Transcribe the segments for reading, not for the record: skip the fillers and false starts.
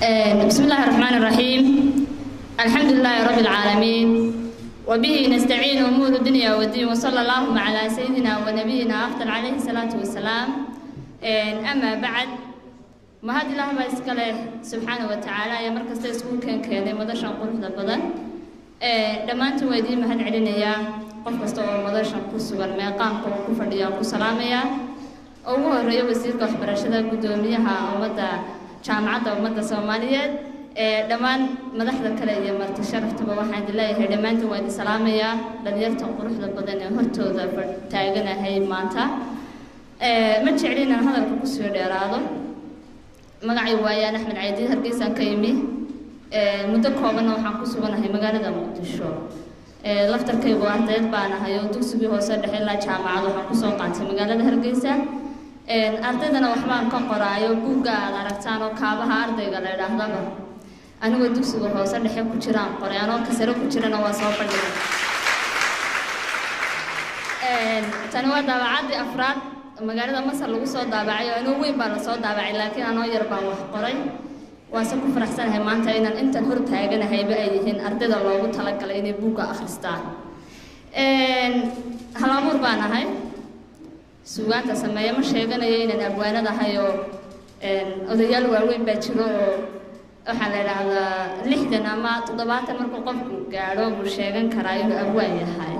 بسم الله الرحمن الرحيم، الحمد لله رب العالمين، وبه نستعين أمور الدنيا والدين، وصلى اللهم على سيدنا ونبينا أفضل عليه الصلاة والسلام. أما بعد، mahad Ilaah baa iska leh subxaana wa tacaala ayaa markasta isku keenkeenay madashan quruxda badan. Dhammaantiin waa idiin mahad celinayaa. Qof kasta oo madashan ku sugan meeqaamka oo ku fadhiya ku salaamayaa, oo ugu horeeya wasiirka waxbarashada, guddoomiyaha ummadda Jaamacadda Ummadda Soomaaliyeed, dhammaan madaxda kale iyo marti sharaftaba. Waxaan idin leeyahay dhammaantiin waa idin salaamayaa. Dhalinyarta quruxda badan ee hortooda taaganahay maanta, ma jecli inaan hadalka kusoo dheeraado. Magacay waayaan Axmed Caydiid, Hargeysaan ka imi. Muddo koobanna waxaan ku suganahay magaalada Muqdisho. Laftarkaygu ardayd baan ahay oo dugsigii hoose dhexe ilaa jaamacad waxaan kusoo qaatay magaalada Hargeysa. Ardaydana waxbaan ka qoraayo. Buugga aad aragtaan oo Kaabaha Ardayga la idhaahdaba anigoo dugsiga hoose dhexe ku jiraan qoray, anoo kasare ku jirana waa soo bandhigay. Tani waa daabacaddii afraad magaalada Masar lagu soo daabacay, oo anoo weyn baa lasoo daabacay, laakiin anoo yar baan wax qoray. Waase ku faraxsanahay maanta inaan intan hor taaganahayba ay yihiin ardayda loogu talagalay inay buugga akhristaan. Hal abuur baan ahay suugaanta sameeya. Ma sheeganayo inaan abwaanad ahay oo odayaal waaweyn baa jiro oo waxaa la idhaahdaa 60 ama 70 markuu qofku gaadho buu sheegan karaa inuu abwaan yahay.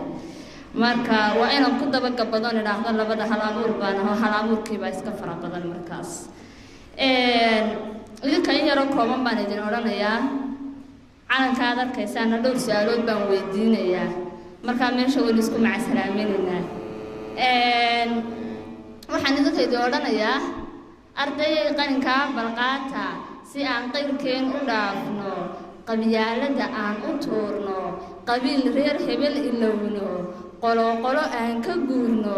Marka waa inaan ku dabagabadon idhaahdo labada hal abuur baan aho. Hal abuurkiibaa iska fara badan. Markaas idinka in yaroo kooban baan idin odhanayaa. Calanka aad arkaysaana dhowr su-aalood baan weydiinayaa, markaa meesha waynu isku macasalaaminaynaa. Waxaan idinka idin odhanayaa: ardayay, qalinkaa balqaata si aan qayrkeen u dhaafno, qabyaaladda aan u tuurno, qabiil reer hebel ilowno, qoloqolo aan ka guurno.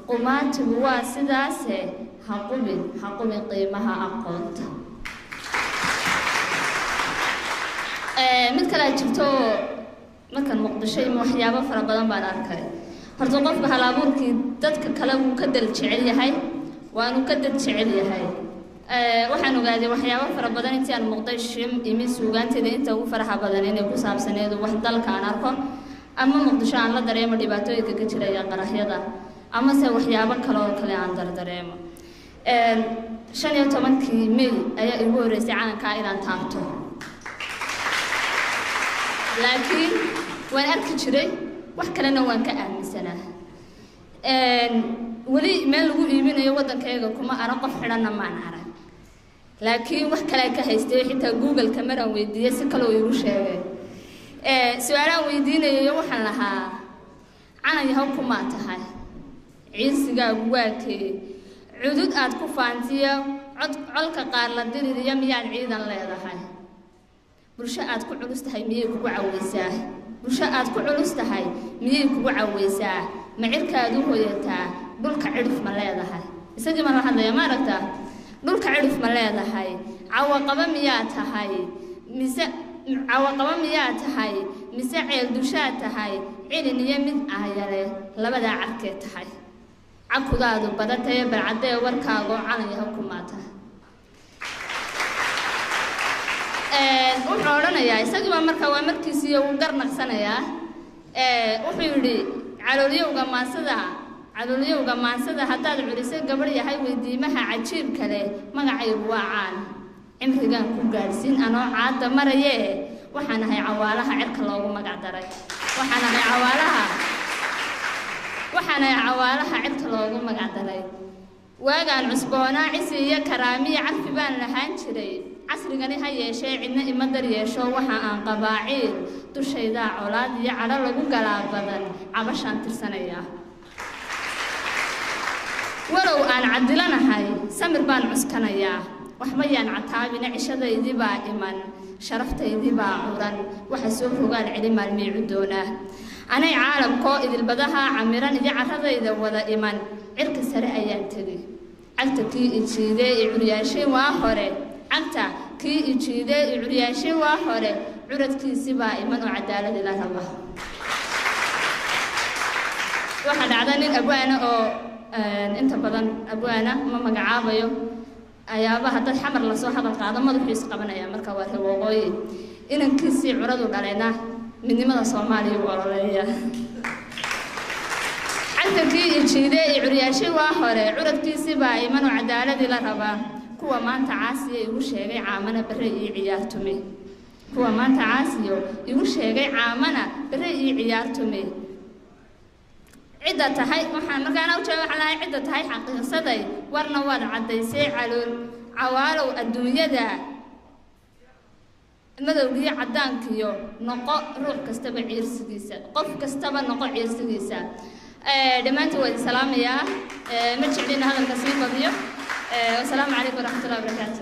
Qumaatigu waa sidaase, ha qubin, ha qubin qiimaha aqoonta. Mid kale aad jirto. Markaan Muqdisho imi waxyaabo fara badan baan arkay. Horta qofka hal-abuurkii dadka kale wuu ka dal jecel yahay, waanu ka dad jecel yahay. Waxaan ogaaday waxyaabo fara badan intii aan Muqdisho imi, suugaanteeda inta ugu faraxa badan inay ku saabsaneedu wax dalka aan arko ama Muqdisho aan la dareemo dhibaatooyinka ka jiraya, qaraxyada, amase waxyaabo kale oo kale aan dardareemo. 15-kii May ayaa igu horreysay calankaa inaan taabto, laakiin waan arki jiray, wax kalena waan ka aaminsanaa. Weli meel lagu iibinayo waddankayga kuma arag, qof xidhanna maan arag, laakiin wax kale ka haystay. Xitaa Google-ka maraan weydiiyey si kaloo iigu sheegay. Su-aalaan weydiinayayo waxaan lahaa: calan yahow, kumaa tahay? Ciisigaagu waa kee? Cudud aad ku faantiyo cod colka qaar la diririyo miyaad ciidan leedahay? Bulsho aad ku culus tahay miyay kugu caweysaa? Bulsho aad ku culus tahay miyay kugu caweysaa? Ma cirkaad u hoyataa? Dhulka cidhif ma leedahay? Isagii ma la hadlaya, ma aragtaa? Dhulka cidhif ma leedahay? Cawaqabo miyaa tahay mise cawaqabo miyaa tahay mise ceel dushaad tahay? Cilin iyo mid aayale labadaa carkee tahay? Cakudaadu badatee balcaddee warkaagoo, calan yaha kumaa tahay? Wuxuu odhanayaa isagiiba marka waa markiisiiyo wuu garnaqsanayaa. Wuxuu yidhi: caloolyowga maansada, caloolyowga maansada haddaad culisay gabadh yahay weydiimaha cajiibka leh. Magacaygu waa caan, cimrigaan ku gaadhsiin anoo caadda marayee. Waxaan ahay cawaalaha cirka loogu magac daray. Waxaan ahay cawaalaha, waxaan ahay cawaalaha cirka loogu magac daray. Waagaan cusboonaa cisi iyo karaamiya carfi baan lahaan jiray. Casrigani ha yeeshee cidna ima dar yeesho. Waxa aan qabaaciil dushaydaa colaad iyo cadho lagu galaa badan, cabashaan tirsanayaa. Walow aan cadilanahay samir baan cuskanayaa. Waxba yaan cataabina, cishadaydii baa iman, sharafaydii baa curan. Waxa soo rogaan celi maalmii cudoonaa anay caalamkoo idilbadaha camiran iyo carradayda wada iman. Cirka sare ayaan tegey. Cagta kii ijiidee i curyaashay waa hore, cagta kii ijiidee i curyaashay waa hore, curadkiisi baa iman oo cadaalad ila raba. Waxaa dhacda nin abwaana oo inta badan abwaana ma magacaabayo. Ayaaba haddaad Xamar lasoo hadal qaado madaxuu isqabanaya. Marka waa reer waqooyi. Inankiisii curadu dhalayna midnimada Soomaaliya u ololeeya. Cantankii ijiide iyo curyaashii waa hore, curadkiisii baa imanu cadaaladii la rabaa. Kuwa maanta caasiya igu sheegay caamana bare iyo ciyaartume, kuwa maanta caasiyo igu sheegay caamana bare iyo ciyaartume, cidda tahay waxaan markaana u jawaab waxaan lahay, cidda tahay xaqiiqsaday, warna waad caddaysay. Calool cawaalow, adduunyada madowgiyo caddaankiyo noqo ruux kastaba ciirsigiisa, qof kastaba noqo ciirsigiisa. Dhammaantiin waa idin salaamayaa, ma jeclina hadalka sii badiyo. Wasalaamu calaykum waraxmatullahi wabarakaatu.